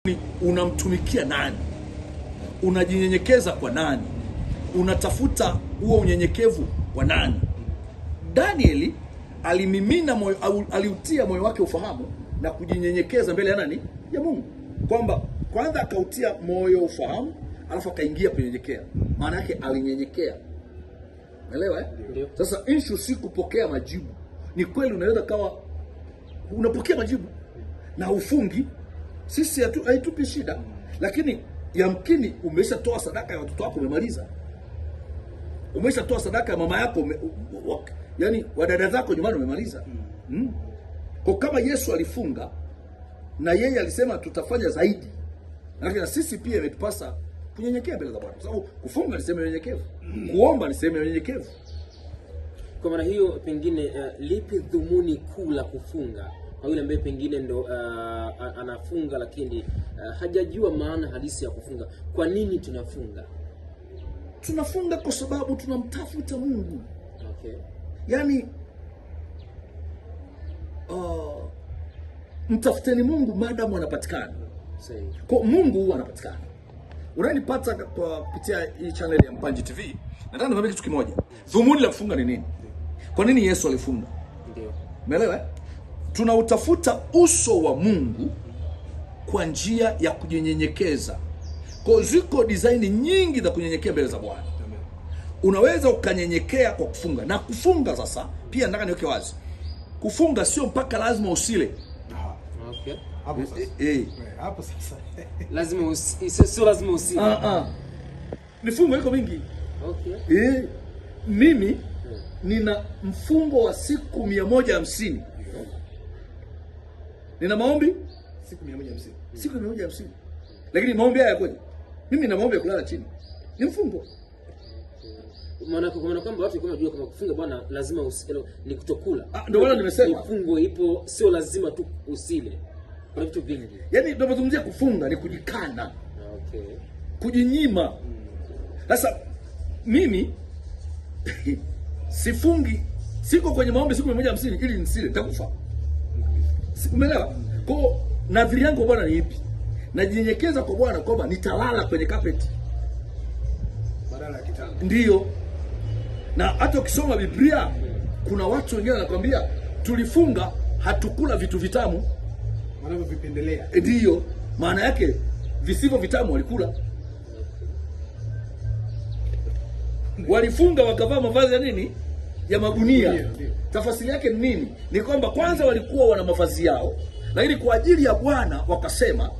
Ni unamtumikia nani? Unajinyenyekeza kwa nani? Unatafuta huo unyenyekevu kwa nani? Danieli alimimina moyo, au aliutia moyo wake ufahamu na kujinyenyekeza mbele ya nani? Ya Mungu. Kwamba kwanza akautia moyo ufahamu, alafu akaingia kunyenyekea. Maana yake alinyenyekea. Unaelewa eh? Ndio. Sasa issue si kupokea majibu. Ni kweli unaweza kawa unapokea majibu na ufungi, sisi haitupi shida, lakini yamkini umeshatoa sadaka ya watoto wako umemaliza, umeshatoa sadaka ya mama yako yani wadada zako nyumbani umemaliza. Kwa kama Yesu alifunga na yeye alisema tutafanya zaidi, lakini na sisi pia imetupasa kunyenyekea mbele za Bwana, kwa sababu kufunga ni sehemu ya unyenyekevu, kuomba ni sehemu ya unyenyekevu. Kwa maana hiyo pengine, lipi dhumuni kuu la kufunga kwa yule ambaye pengine ndo anafunga lakini hajajua maana halisi ya kufunga? Kwa nini tunafunga? Tunafunga kwa sababu tunamtafuta Mungu. Okay. Yaani, mtafuteni Mungu maadamu anapatikana. Sahihi. Kwa Mungu huwa anapatikana. Unanipata kwa kupitia hii channel ya Mpanji TV. Nataka nikwambie kitu kimoja. Dhumuni la kufunga ni nini? Kwa nini Yesu alifunga? Ndio. Umeelewa? Tunautafuta uso wa Mungu kwa njia ya kujinyenyekeza. Kwa ziko design nyingi za kunyenyekea mbele za Bwana. Unaweza ukanyenyekea kwa kufunga. Na kufunga sasa pia nataka niweke wazi. Kufunga sio mpaka lazima usile. Okay. Hapo sasa. Hapo sasa. Lazima sio lazima usile. Mifungo iko mingi. Okay. Mimi nina mfungo wa siku 150. Nina maombi siku 150. Siku 150. Lakini maombi haya yakoje? Mimi nina maombi ya kulala chini. Ni mfungo. Maana kwa maana kwamba watu walikuwa wanajua kama kufunga bwana lazima usile, ni kutokula. Ndio maana nimesema. Mfungo ipo, sio lazima tu usile. Kuna vitu vingi. Yaani tunapozungumzia kufunga ni kujikana. Okay. Kujinyima. Sasa mimi sifungi, siko kwenye maombi siku 150 ili nisile, nitakufa. Umeelewa? Kwa nadhiri yangu kwa Bwana ni ipi? Najinyenyekeza kwa Bwana kwamba nitalala kwenye carpet badala ya kitanda. Ndio. Na hata ukisoma Biblia kuna watu wengine wanakuambia tulifunga hatukula vitu vitamu wanavyovipendelea. Ndio. Maana yake visivyo vitamu walikula. Walifunga wakavaa mavazi ya nini? Ya magunia. Ndio. Tafasiri yake ni nini? Ni kwamba kwanza walikuwa wana mavazi yao, lakini kwa ajili ya Bwana wakasema